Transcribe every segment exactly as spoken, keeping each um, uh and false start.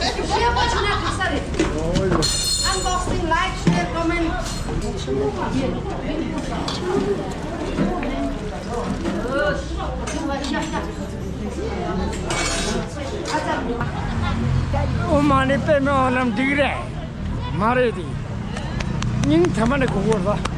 ཤེར་པོ་བྱུང་ན་འགྲིག་ས་རེད། ཨོ་ཡ། Unboxing, like, share, comment. ཨོ་མ་ནི་པད་མའི་ཧ་ལམ་འགྲིག་རེད། མ་རེད་དེ། སྙིང་ཐ་མ་ནས་གོ་གོ་ར།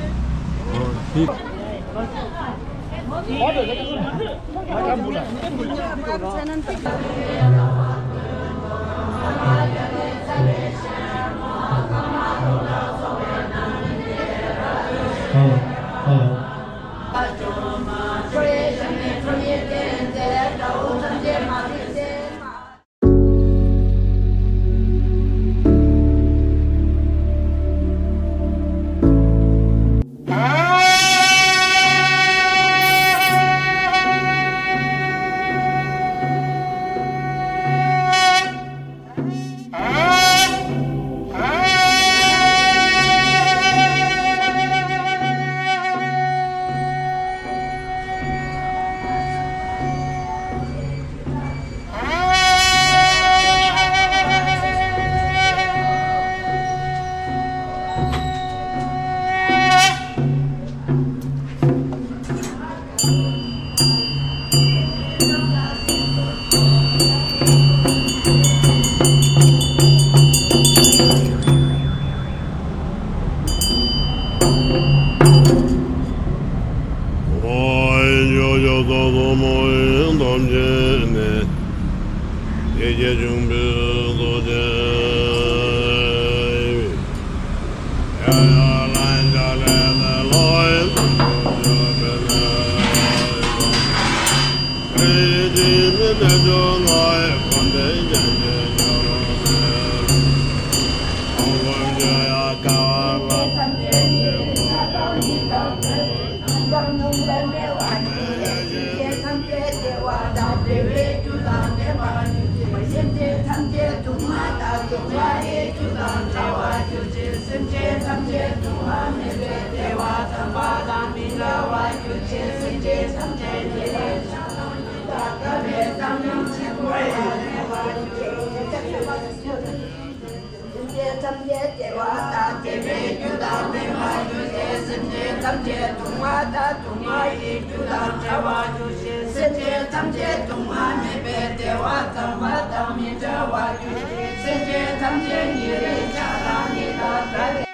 སེམས་ཅན་ཐམས་ཅད་བདེ་བ་དང་བདེ་བའི་རྒྱུ་དང་བདེ་བར་གྱུར་ཅིག་སེམས་ཅན་ཐམས་ཅད་སྡུག་བསྔལ་དང་སྡུག་བསྔལ་གྱི་རྒྱུ་དང་བྲལ་བར་གྱུར་ཅིག་སེམས་ཅན་ཐམས་ཅད་སྡུག་བསྔལ་མེད་པའི་བདེ་བ་ཙམ་པ་དང་མི་འབྲལ་བར་གྱུར་ཅིག་སེམས་ཅན་ཐམས་ཅད་ཉེ་རིང་ཆགས་སྡང་གཉིས་དང་བྲལ་བའི་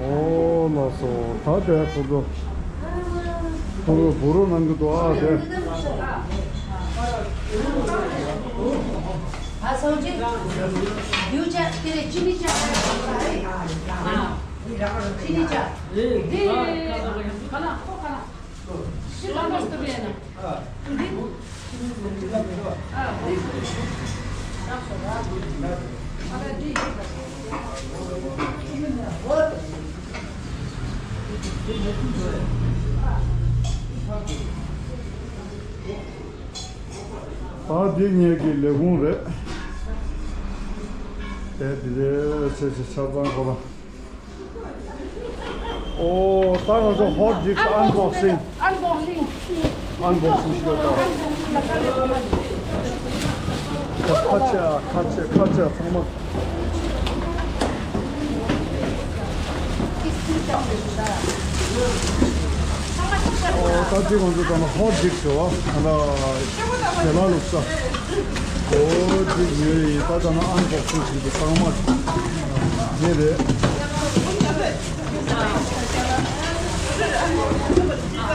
ཨོ་ལགས་སོ། ད་དེ་ཁོ་ཚོ་ཁོ་ཚོ་བུ་རུ་གནང་གི་འདུག་ཨ་དེ། ཨ་སངས་རྒྱས། ཡུ་ཅ་དེ་རེད། ཅི་ནི་ཅ། ཅི་ནི་ཅ། དེ་ཁ་ལ་ཁོ་ཁ་ལ། ད་འདི་ངེད་ཀྱི་ལས་ཁུངས་རེད། དེ་འདི་རེད། ཆེ་ཆེ་ཆ་ཚང་ཁོ་རང་། ཨོ། ད་ང་ཚོ་ཧོཊ་ཌིག་ཨན་བོག་སིང་། ཨན་བོག་སིང་། ཨན་བོག་སིང་ཞུ་དང་། ཁ་ཆེ་ཨ། ཁ་ཆེ་ཁ་ཆེ་ཚང་མ། ཨོ། ད་འདི་ང་ཚོ་ད་ནི་ཧོཊ་ཌིག་ཞུ་བ། ད་ལྟ་ཞལ་ལག་བླུགས་ས། ཨོ་འདི་ཡོད་ཡིན། ད་ད་ནི་ཨན་བོག་སིང་བྱེད་ཀྱི་ཚང་མ་འདི་རེད།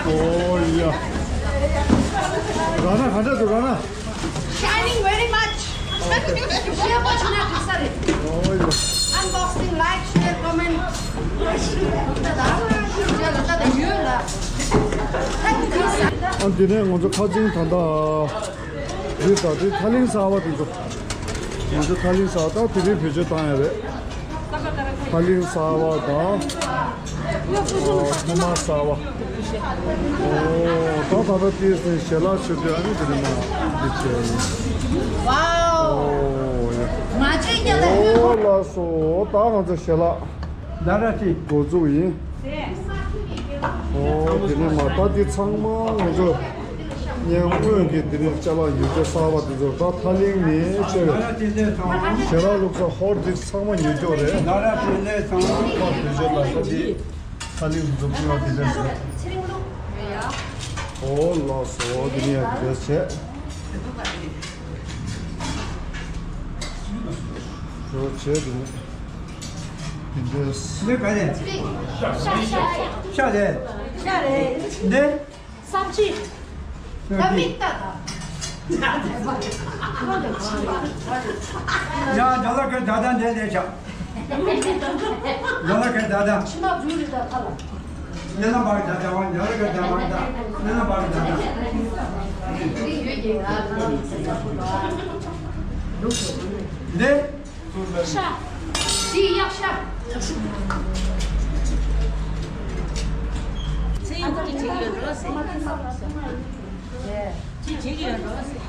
ཨོ་ཡ། ར་ན་ག་འདྲ་འདུག་ར་ན། Shining very much. ཤེར་པོ་བྱུང་ན་འགྲིག་ས་རེད། ཨོ་ཡ། Unboxing, like, share, comment. ཨ་འདི་ནས་ང་ཚོ་ཁ་ཆེམས་ད་ལྟ་འདི་ད་འདི་ཐ་ལིང་གསར་པ་དེ་ཚོ། ང་ཚོ་ཐག་རིང་ས་དང་དེ་རིང་བེད་སྤྱོད་བཏང་ཡ་རེད། ཐག་རིང་ས་བ་དང་། ཨོ། ཐུར་མ་ས་བ། ཨོ། ད་ད་ལྟ་དེའི་སེང་ཞལ་ལག་མཆོད་དུས་ཨ་ནི་དེ་རིང་མ་འདི་བྱས་ཡིན། ཝའོ། ཨོ་ཡ། མ་བྱེད་ཀྱང་ལ། ཨོ་ལགས་སོ། ད་ང་ཚོ་ཞལ་ལག་ད་ར་ཅི། འགོ་འཛུགས་ཡིན། ཨོ་དེ་ནས་མ་ད་འདི་ཚང་མ་ང་ཚོ་ཉེ་སྔོན་གྱི་དེ་ནས་ཅ་ལག་ཡོད་ཚད་གསར་པ་དེ་ཚོ་ད་ཐག་རིང་ནས་བྱས་པའི་ཞལ་ལག་བླུགས་ས་ཧོར་འདི་ཚང་མ་ཉོ་རྒྱུ་རེད། ད་ར་དེ་ནས་ཚང་མ་བེད་སྤྱོད་ལ་ད་འདི་ཐག་རིང་འཛུགས་སྐྲུན་བ་དེ་འདྲ་ཞིག་ཨོ་ལགས་སོ། དེ་ནས་ཡང་དེ་འདྲ་བྱས། དེ་འདྲ་བྱས་དེ་ནས། འདི་འདྲ། འདི་ག་རེད། ཤ་རེད། ཤ་རེད། འདི། སབ་ཇི། ད་མིག་ལྟ་དང་། ཡ་ཇ་ལ་ཀ་ད་ད་འདི་ལས་ཤ། ཇ་ལ་ཀ་ད་ད། ཕྱི་ནང་འཛུལ་རེད་ད་ཁ་ལ། ཉེ་ལམ་པར་ཇ་ཇ་བ་ཇ་ལ་ཀ་ཇ་བ་ད། ཉེ་ལམ་པར་ཇ་ཇ། འདི། ཤ། དེ་གཡག་ཤ། ཚེ་ཡོད་ཀྱི་བྱེད་ཀྱི་ཡོད་འགྲོ་ཟེར། ཅི་བྱེད་ཀྱི་ཡོད་འགྲོ་ཟེར།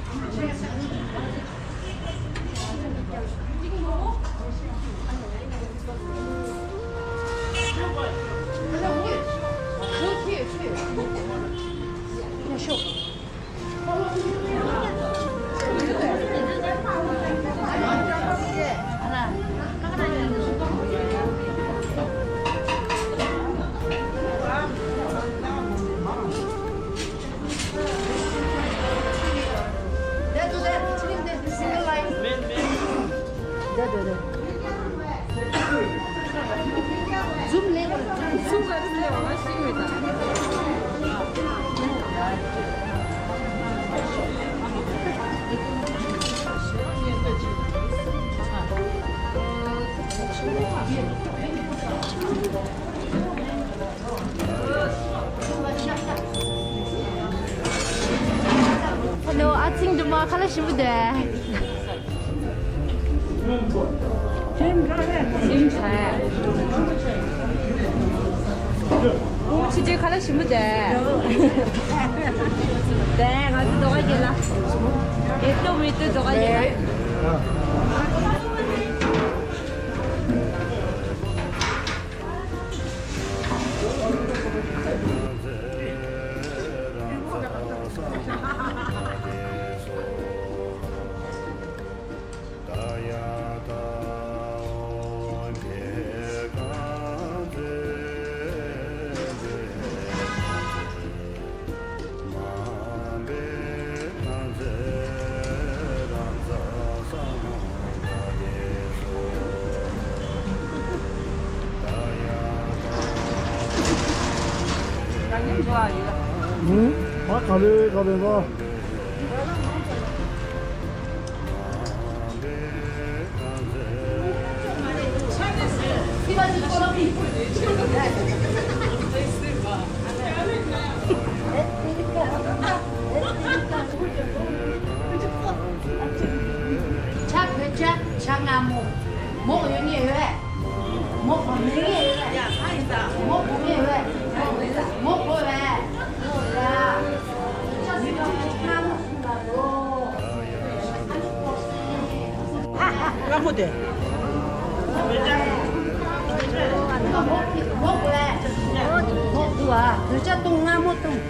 ཡ་ཤོ། ཧེ་ལོ། ཨ་ཚིང་འདི་མ་ཁ་ལ་ཞིམ་པོ་འདུག་ཁྱི་ཁ་ལ་ཞིམ་པོ་འདུག་དེ་ང་ཚོ་དོ་ག་གྱེས་ལ། ཨེ་ལྟོ་མི་ལྟོ་དོ་ག་གྱེས་ལ། ཨུ། ཨ་ག་ལེ་ག་ལེ་ལ། ཇ་བོད་ཇ། ཇ་མངར་མོ། མོག་ཡོད་ངེས་ཡོད། མོག་མེད་ངེས་ཡོད། མོག་དགོས་ངེས་ཡོད། མོག་དགོས་པས། ཇ་མངར་མོ། མངར་མོ་དེ། མོག་དགོས་པས། མོག་དགོས་པ། བོད་ཇ་བཏུང་། མངར་མོ་བཏུང་།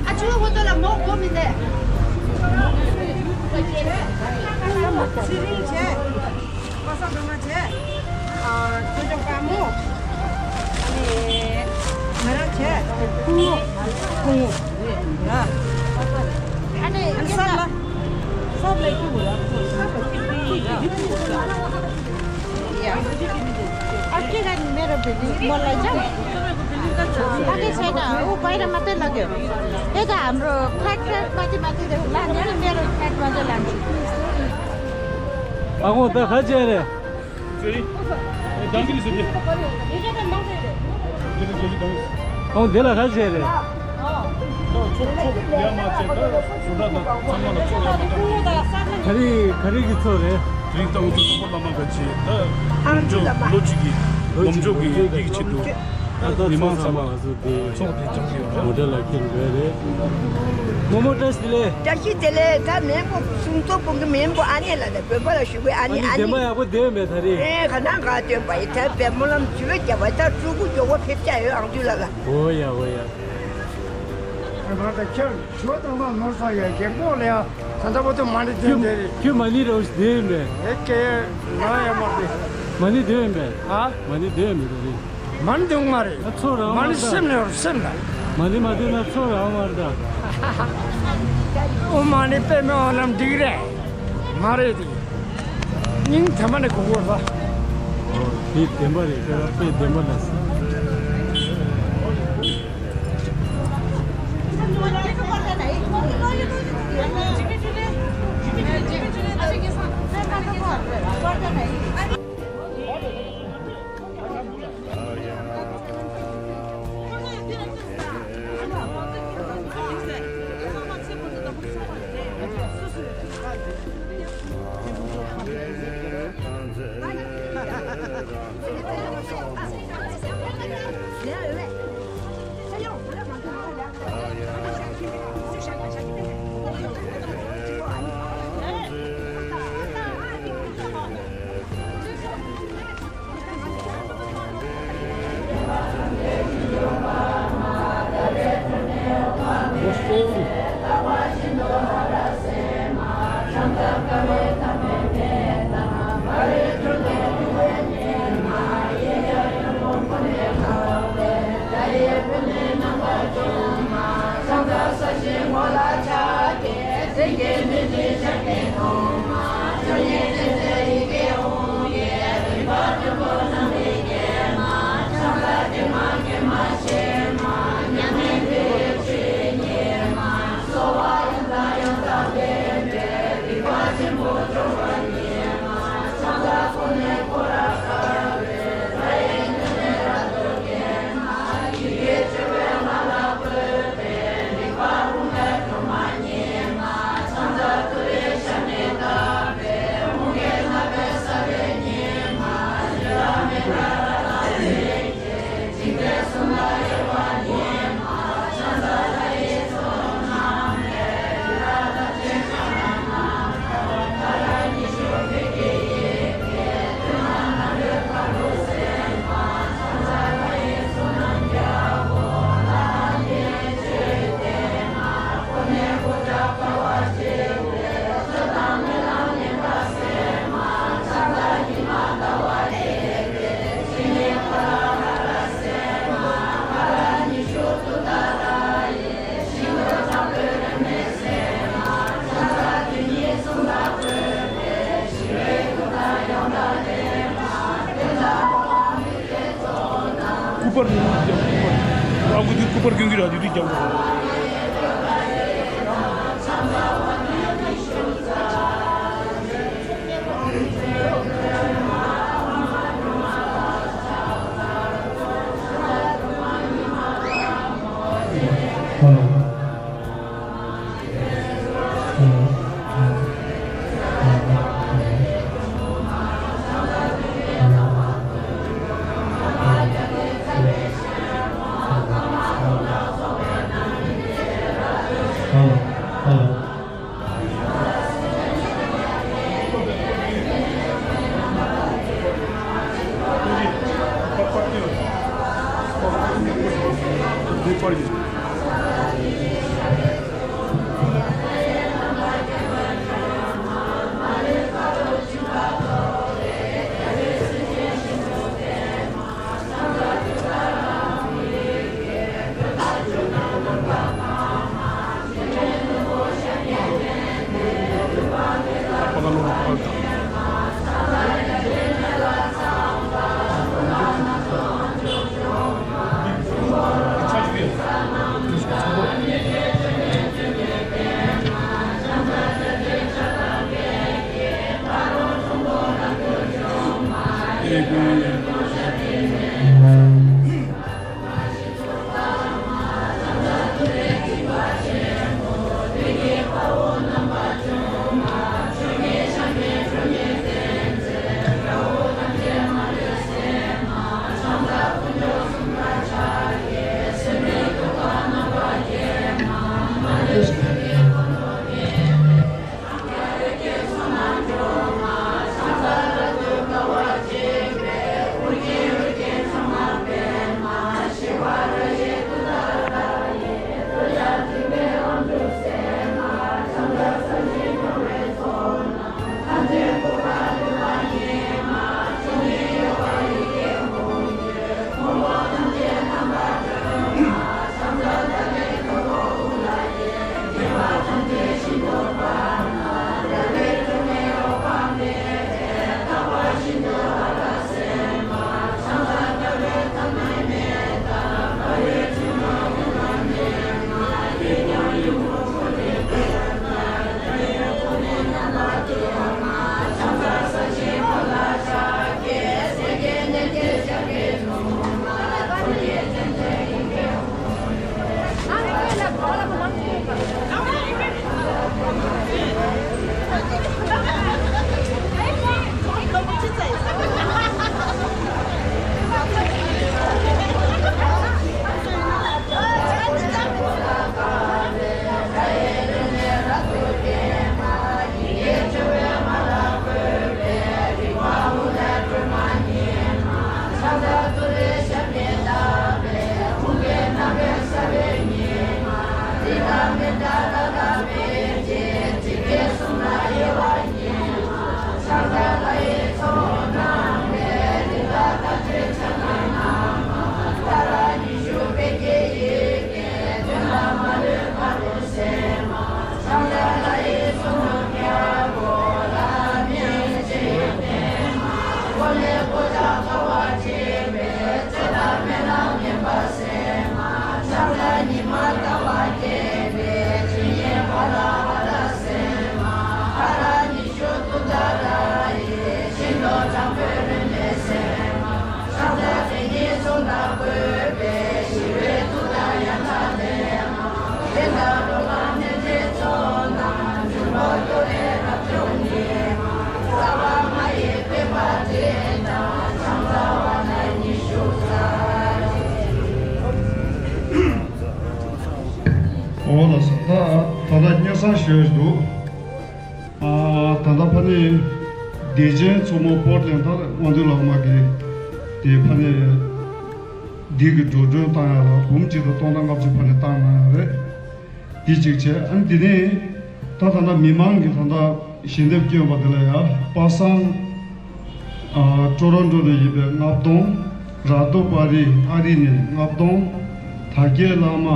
ཨ་ཆུ་ཧོ་ཏོ་ལ་མོག་གོ་མི་འདེ། ཚེ་རིང་བྱས། པ་སངས་སྒྲོལ་མ་བྱས། ཨ། ཆོས་སྐྱོང་དཀར་མོ། ཨ་ནི། ང་རང་བྱས། ཁུ་ངོ། ཁུ་ངོ། ཨ་ནི། ཨ་ནི་སར་ལ། སར་ལ་ཁུ་ངོ་ར། ཡ། ཨ་ཀི་ག་མེ་ར་བེ་ལི་མོ་ལ་ཇམ། ཨ་ཀི་སེ་ན་ཨུ་བའི་ར་མ་ཏེ་ལ་གེ། ཨེ་ད་ཨམ་རོ་ཁྲག་ཁྲག་མ་ཏི་མ་ཏི་དེ་ལ། ཨ་ཁོང་ད་ག་བྱས་རེད། ཨོ་དེ་ལ་ག་བྱས་རེད། ག་རེ་ག་རེ་གི་ཚོགས་རེད། དེ་རིང་ད་འུ་ཚོ་ཚོགས་པ་བླ་མ་ག་ཅི་ད་ལོ་མཇུག་ལོ་གཅིག་གི་ལོ་མཇུག་གི་ཡིག་ཆེད་དུ། ད་ལྟ་མི་མང་ཚང་མ་ང་ཚོ་དེ་ཚོགས་དེ་སྦྱང་གི་ཡོད་རེད། མོ་ཊ་ལ་འཁྱེར་འགྲོ་ཡ་རེད། རྨོ་མོ་བཀྲ་ཤིས་བདེ་ལེགས། བཀྲ་ཤིས་བདེ་ལེགས། ད་མེན་པོ་གསུང་ཚོགས་སྤོང་གི་མེན་པོ་ཨ་ནེ་ལ་ད་བོད་པ་ལ་ཞུ་གི་ཨ་ནེ་ཨ་ནེ་ཨ་ནེ། བདེན་པ་ཡག་པོ་བསྡད་ཡོད་མེད་ད་རེད། ཨེ་ག་ན་ག་སྟོན་པ་ཡི་ད་བེ་མོ་ལམ་ཇུ་ལོ་རྒྱབ་པ་ད་ཕྲུ་གུ་མགྱོགས་པོ་ཕེབས་ཀྱ་ཡོད་ཨང་དུ་ལ་ལ། འོ་ཡ་འོ་ཡ། ང་ད་ཁྱེད་ཞོ་དང་མ་ནོར་སོང་ཡ་རྒྱལ་པོ་ལ་ཡ་ས་མཐའ་བོ་དུ་མ་ནི་དོན་དེ་རེད། ཁྱོད་མ་ནི་རོ་ཞིག་བསྡད་ཡོད་མེད། ཨེ་ཀེ་ན་ཡ་མ་རེད། མ་ནི་བསྡད་ཡོད་མེད། ཨ། མ་ནི་བསྡད་ཡོད་མེད་ད་རེད། མ་ནི་དུང་མ་རེད། ཨ་ཚོ་རང་མ་ནི་མ་སེམས་ནས་སེམས་ལ། མ་ནི་མ་དུང་ན་ཚོ་རང་མ་རེད་ད། ཨོ་མ་ནི་པད་མའི་འོ་ལམ་འགྲིག་རེད། མ་རེད་དེ། སྙིང་དེ་མ་ནི་གོ་གོ་ལ། ཨོ་དེ་བདེན་པ་རེད་ཁྱོད་རང་དཔེ་བདེན་པ་ལ། སྐུ་པར་ནི་ཀྱང་སྐུ་པར། ཨ་ཁུ་དེ་སྐུ་པར་གྱོན་གྱི་ར་དེ་དུས་ཀྱང་། ས་ཞོལ་འདུག་ཨ། ད་ལྟ་ཕ་ནས་བདེ་ཆེན་མཚོ་མོ་པོར་ལེན་ཐར་དབང་འདུས་ལགས་མ་གི་དེ་ཕ་ནས་འདི་གི་འགྲོ་གྲོན་བཏང་ཡ་ལ་འབུམ་གཅིག་དང་སྟོང་ཕྲག་ལྔ་བཅུ་ཕ་ནས་བཏང་གནང་ཡ་རེད། འདི་གཅིག་བྱས། ཨ་ནི་དེ་ནས་ད་ད་ལྟ་མི་མང་གི་ད་ལྟ་ཞལ་འདེབས་བསྐྱོན་པ་དེ་ལ་ཡ་པ་སངས། ཨ། ཀྲོ་རོན་ཀྲོ་ནས་ཡིན་པའི་ལྔ་སྟོང་། ར་ཏོ་པ་རི་ཨ་རི་ནས་ལྔ་སྟོང་། དར་རྒྱས་བླ་མ་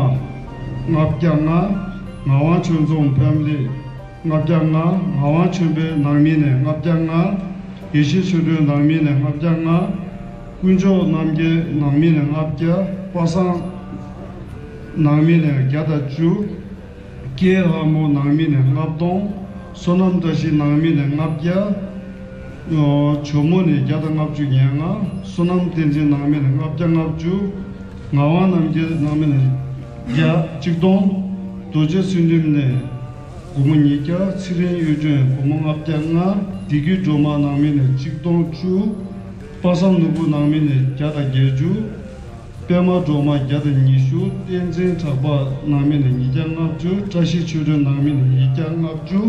ལྔ་བརྒྱ་ལྔ། ངག་དབང་ཆོས་འཛོམས་ཕེ་མི་ལི་ལྔ་བརྒྱ་ལྔ། ངག་དབང་ཆོས་འཕེལ་ནང་མི་ནས་ལྔ་བརྒྱ་ལྔ། ཡེ་ཤེས་ཆོས་སྒྲོན་ནང་མི་ནས་ལྔ་བརྒྱ་ལྔ། དཀོན་མཆོག་རྣམ་རྒྱལ་ནང་མི་ནས་ལྔ་བརྒྱ། པ་སངས་ནང་མི་ནས་བརྒྱ་དང་བཅུ། ཀེ་ལྷ་མོ་ནང་མི་ནས་ལྔ་སྟོང་། བསོད་ནམས་བཀྲ་ཤིས་ནང་མི་ནས་ལྔ་བརྒྱ། ཨོ། ཇོ་མོ་ནས་བརྒྱ་དང་ལྔ་བཅུ་ཉེར་ལྔ། བསོད་ནམས་བསྟན་འཛིན་ནང་མི་ནས་ལྔ་བརྒྱ་ལྔ་བཅུ། ངག་དབང་རྣམ་རྒྱལ་ནང་མི་ནས་བརྒྱ། གཅིག་སྟོང་། རྡོ་རྗེ་ཚུལ་ཁྲིམས་ནས་སྒོར་མོ་ཉིས་བརྒྱ། ཚེ་རིང་གཡུ་སྒྲོན་སྒོར་མོ་ལྔ་བརྒྱ་ལྔ། བདེ་སྐྱིད་སྒྲོལ་མ་ནང་མི་ནས་གཅིག་སྟོང་བཅུ། པ་སངས་ནོར་བུ་ནང་མི་ནས་བརྒྱ་དང་བརྒྱད་ཅུ། པད་མ་སྒྲོལ་མ་བརྒྱ་དང་ཉི་ཤུ། བསྟན་འཛིན་གྲགས་པ་ནང་མི་ནས་ཉིས་བརྒྱ་ལྔ་བཅུ། བཀྲ་ཤིས་ཆོས་སྒྲོན་ནང་མི་ནས་ཉིས་བརྒྱ་ལྔ་བཅུ།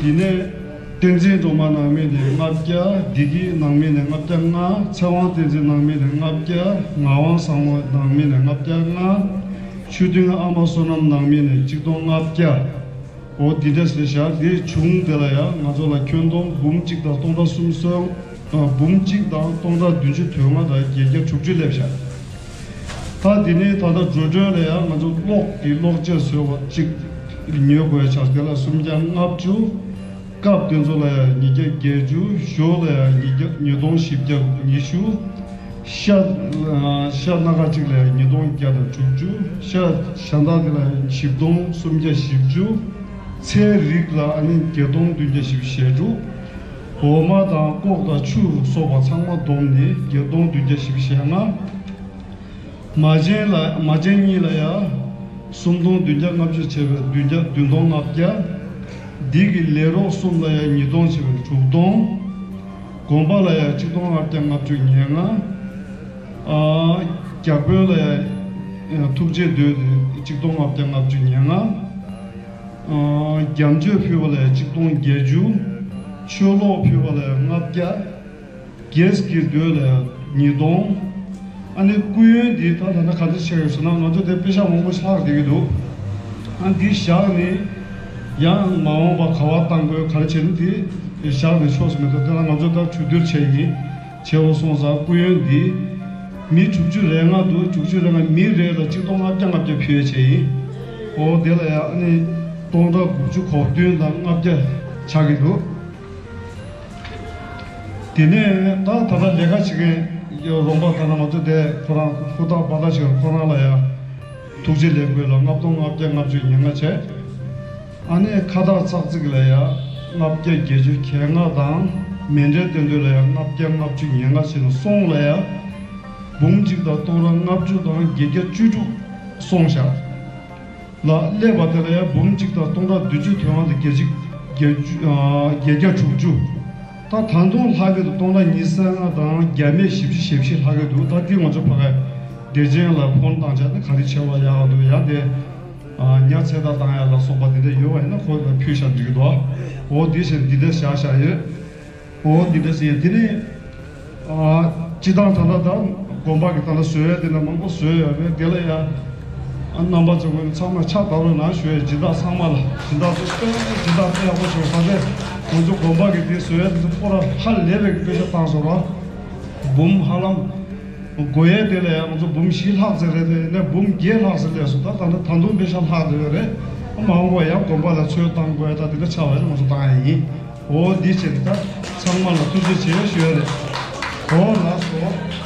དེ་ནས་བསྟན་འཛིན་སྒྲོལ་མ་ནང་མི་ནས་ལྔ་བརྒྱ། བདེ་སྐྱིད་ནང་མི་ནས་ལྔ་བརྒྱ་ལྔ། ཚེ་དབང་བསྟན་འཛིན་ནང་མི་ནས་ལྔ་བརྒྱ། ངག་དབང་བཟང་མོ་ནང་མི་ནས་ལྔ་བརྒྱ་ལྔ། ཆོས་སྒྲོན་ཨ་མ་བསོད་ནམས་ནང་མི་ནས་གཅིག་སྟོང་ལྔ་བརྒྱ། འོ་འདི་འདྲ་ཟེར་བཞག་འདིའི་གཞུང་དེ་ལ་ཡང་ང་ཚོ་ལ་ཁྱོན་བསྡོམས་འབུམ་གཅིག་དང་སྟོང་ཕྲག་སུམ་སྟོང་། ཨ། འབུམ་གཅིག་དང་སྟོང་ཕྲག་བདུན་ཅུ་དོན་ལྔ་དང་བརྒྱད་བརྒྱ་དྲུག་ཅུ་སླེབས་བཞག་ད་འདི་ནས་ད་ལྟ་འགྲོ་གྲོན་ལ་ཡང་ང་ཚོ་གློག་གི་གློག་ཆས་བཟོས་པ་གཅིག་ཉོ་དགོས་ཆགས། དེ་ལ་སུམ་བརྒྱ་ལྔ་བཅུ། སྐབས་དེ་ཚོ་ལ་ཡང་ཉིས་བརྒྱ་བརྒྱད་ཅུ། ཞོ་ལ་ཡང་ཉིས་བརྒྱ། ཉིས་སྟོང་བཞི་བརྒྱ་ཉི་ཤུ། ཤ། ཤ་སྣ་ཁ་གཅིག་ལ་ཡང་ཉིས་སྟོང་བརྒྱ་དང་དྲུག་ཅུ། ཤ་གཞན་དག་དེ་ལ་ཡང་བཞི་སྟོང་སུམ་བརྒྱ་བཞི་བཅུ། ཚལ་རིགས་ལ་ཨ་ནི་བརྒྱད་སྟོང་བདུན་བརྒྱ་བཞི་བཅུ་ཞེ་དྲུག་འོ་མ་དང་ལྐོག་དང་ཆུ་སོགས་པ་ཚང་མ་བསྡོམས་ནས་བརྒྱད་སྟོང་བདུན་བརྒྱ་བཞི་བཅུ་ཞེ་ལྔ། མ་བྱན་ལ། མ་བྱན་གཉིས་ལ་ཡང་སུམ་སྟོང་བདུན་བརྒྱ་ལྔ་བཅུ་བྱས་པས་བདུན་བརྒྱ། བདུན་སྟོང་ལྔ་བརྒྱ། འདི་གི་ལས་རོགས་གསུམ་ལ་ཡང་ཉིས་སྟོང་བྱས་པས་དྲུག་སྟོང་། དགོན་པ་ལ་ཡང་གཅིག་སྟོང་ལྔ་བརྒྱ་ལྔ་བཅུ་ཉེར་ལྔ། ཨ། བརྒྱ་དཔོན་ལ་ཡང་ཐུགས་རྗེ་མདོས་ཏེ་གཅིག་སྟོང་ལྔ་བརྒྱ་ལྔ་བཅུ་ཉེར་ལྔ། ཨ། རྒྱ་མཆོད་ཕུལ་བ་ལ་ཡང་གཅིག་སྟོང་བརྒྱད་ཅུ། ཆོས་ལོག་ཕུལ་བ་ལ་ཡང་ལྔ་བརྒྱ། རྒྱས་ཀྱི་མདོས་ལ་ཡང་ཉིས་སྟོང་། ཨ་ནི་སྐུ་ཡོན་འདི་ད་ད་ལྟ་ག་འདྲ་ཆགས་ཡོད་ཟེར་ན། ང་ཚོ་དེ་པེ་ཤག་མང་པོ་ཆགས་བསྡད་ཀྱི་འདུག་ཨ། འདི་བཞག་ནས་ཡང་མ་འོངས་པ་ག་བ་བཏང་དགོས་ག་རེ་བྱེད་ན་དེ་བཞག་ནས་ཆོག་ས་མི་འདུག་དེ་ལ་ང་ཚོ་ད་གྲོས་བསྡུར་བྱས་ཡིན། བྱས་པ་སོང་ཙང་སྐུ་ཡོན་འདི་མི་དྲུག་ཅུ་རེ་ལྔ་འདུག་དྲུག་ཅུ་རེ་ལྔ་མི་རེ་ལ་གཅིག་སྟོང་ལྔ་བརྒྱ་ལྔ་བརྒྱ་ཕུལ་ཡས་བྱས་ཡིན། འོ་དེ་ལ་ཡང་ཨ་ནི་སྟོང་ཕྲག་དགུ་བཅུ་གོ་བདུན་དང་ལྔ་བརྒྱ་ཆགས་ཀྱི་འདུག་དེ་ནས་ད་ད་ལྟ་ལས་ཀ་བྱེད་མཁན་རོང་པ་ད་ལྟ་ང་ཚོ་དེ་ཁོ་རང་ཧུར་ཐག་འབད་ཐག་བྱེད་ཁོ་རང་ལ་ཡང་ཐུགས་རྗེ་ལེགས་འབུལ་ལ་ལྔ་སྟོང་ལྔ་བརྒྱ་ལྔ་བཅུ་ཉེར་ལྔ་བྱས། ཨ་ནེ་ཁ་བཏགས་ཙག་ཙིག་ལ་ཡང་ལྔ་བརྒྱ་བརྒྱད་ཅུ་གྱ་ལྔ་དང་། མཎྜལ་རྟེན་མདོས་ལ་ཡང་ལྔ་བརྒྱ་ལྔ་བཅུ་ཉེར་ལྔ་བྱས་ནས་སོང་ལ་ཡང་འབུམ་གཅིག་དང་སྟོང་ཕྲག་ལྔ་བཅུ་དང་བརྒྱད་བརྒྱ་བཅུ་དྲུག་སོང་བཞག་ལ་སླེབས་པ་དེ་ལ་ཡང་འབུམ་གཅིག་དང་སྟོང་ཕྲག་བདུན་ཅུ་དོན་ལྔ་དང་བརྒྱད་ཅུ། བརྒྱད་ཅུ། ཨ། བརྒྱད་བརྒྱ་དྲུག་ཅུ། ད་ད་དུང་ལྷག་གི་འདུག་སྟོང་ཕྲག་ཉི་ཤུ་རྩ་ལྔ་དང་བརྒྱ་མེད་བཞི་བཅུ་ཞེ་བཞི་ལྷག་གི་འདུག་ད་འདི་ང་ཚོ་ཕ་གི་བདེ་ཆེན་ལ་ཕོན་བཏང་བྱས་ན་ག་རེ་བྱེད་པ་ཡག་འདུག་ཡང་དེ། ཨ། ཉ་ཚེ་ཐར་བཏང་ཡག་ལ་སོགས་པ་དེ་འདྲ་ཡོད་པ་ཡིན་ན་ཁོ་ལ་ཕུལ་བཞག་འགྲིག་གི་འདུག་འོ་འདི་བཞིན་འདི་འདྲ་བཞག་བཞག་ཡོད། འོ་འདི་འདྲ་ཟེར། དེ་ནས་ཨ་སྤྱི་བཏང་ད་ལྟ་ད་དགོན་པ་གི་ད་ལྟ་བཟོ་ཡ་དེ་འདྲ་མང་པོ་བཟོས་ཡོད་རེད། དེ་ལ་ཡ་ཨ་རྣམ་པ་ཚོ་ཚང་མ་ཕྱག་བརྡབ་རོགས་གནང་ཞུ་ཡ། སྦྱིན་བདག་ཚང་མ་ལ་སྦྱིན་བདག་ཚོ་དཔེ་སྦྱིན་བདག་དཔེ་ཡག་པོ་བྱུང་། ད་ལྟ་ང་ཚོ་དགོན་པ་གི་དེ་བཟོ་ཡ་དེ་ཚོ་སྐོར་ཧ་ལས་པའི་དཔེ་ཆ་བཏང་སོང་ར། འབུམ་ཧ་ལམ་དགོས་ཡ་དེ་ལ་ཡ་ང་ཚོ་འབུམ་བཞི་ལྷག་ཙམ་རེད། དེ་ནས་འབུམ་བརྒྱད་ལྷག་ཙམ་སླེབས་སོང་། ད་ད་ལྟ་ད་དུང་དཔེ་ཆ་ལྷག་བསྡད་ཡོད་རེད། མ་འོངས་པ་ཡང་དགོན་པ་ལ་ཚོད་བཏང་དགོས་ཡ་ད་དེ་འདྲ་ཆགས་པ་ཡིན་ན་ང་ཚོ་བཏང་ཡ་ཡིན། འོ་འདི་བྱས་ནས་ད་ཚང་མ་ལ་ཐུགས་རྗེ་ཆེ་ཞུ་ཡ་རེད། འོ་ལགས་སོ།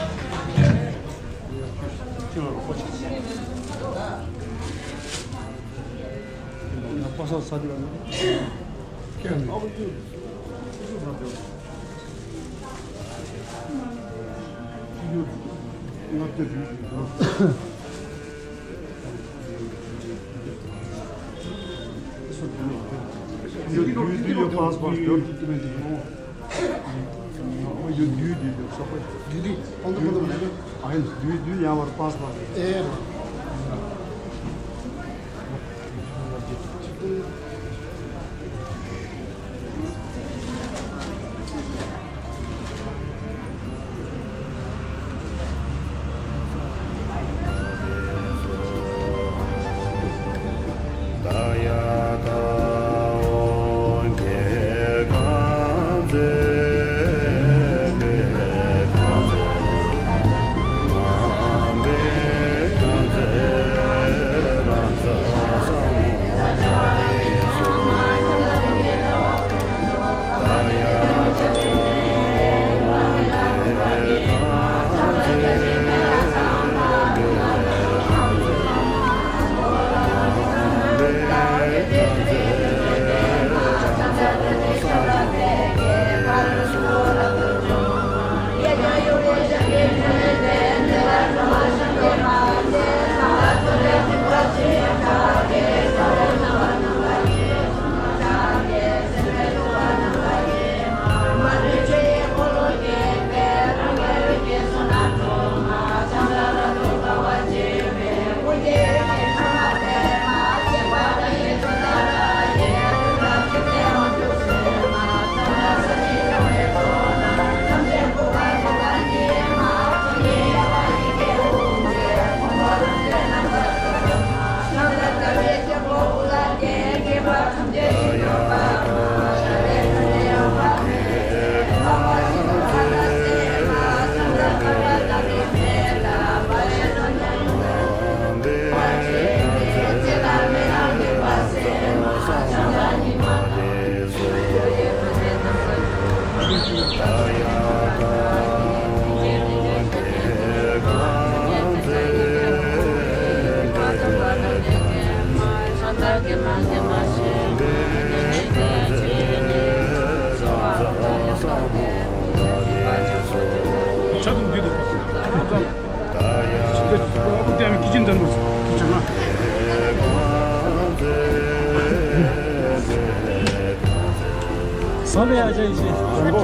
ས་ལ་ཡ་ཅན་ཞིག་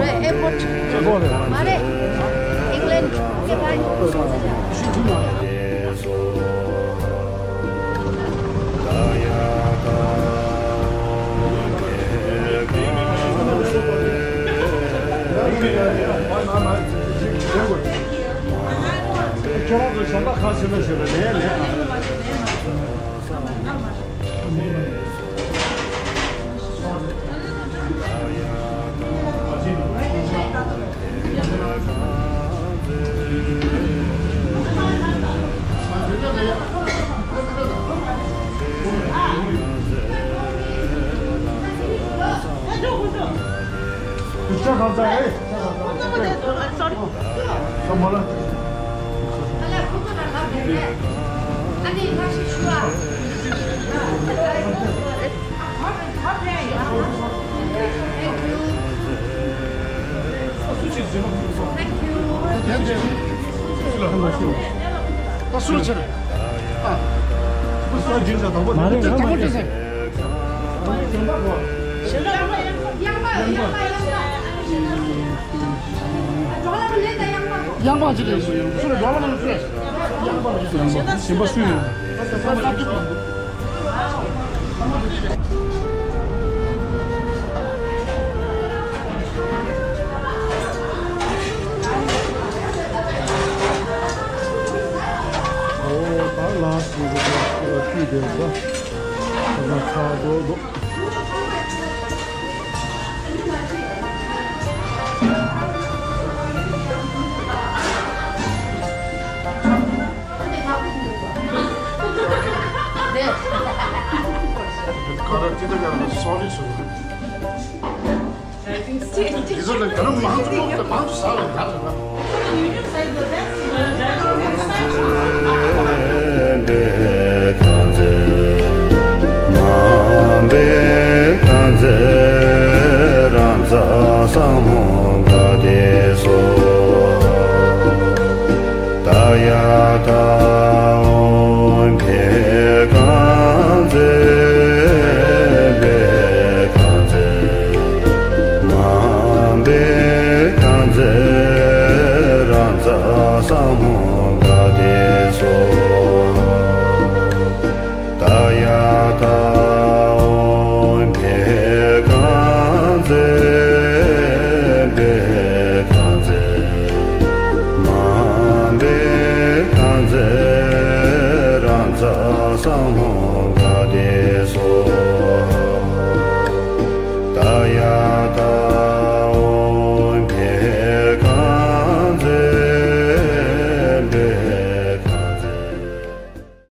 ཨེར་པོར་ཊི་མ་རེད། ཨིང་ལན་ཌི་ཇ་པན། ཁྱེད་རང་ཚོ་གཞན་དག་ག་ཟེར་ན་ཞེས་པ་ལས་ལས། ཡང་པ་ཅི་རེད། སུ་རེད། འགྲོ་ལ་མ་སུ་རེད། ཡང་པ་སུ་ཡིན། ཨོ་ད་ལགས་སུ་རེད། ཁྱོད་དེ་ཚོ་ཚ་ཚ་རྡོག་རྡོག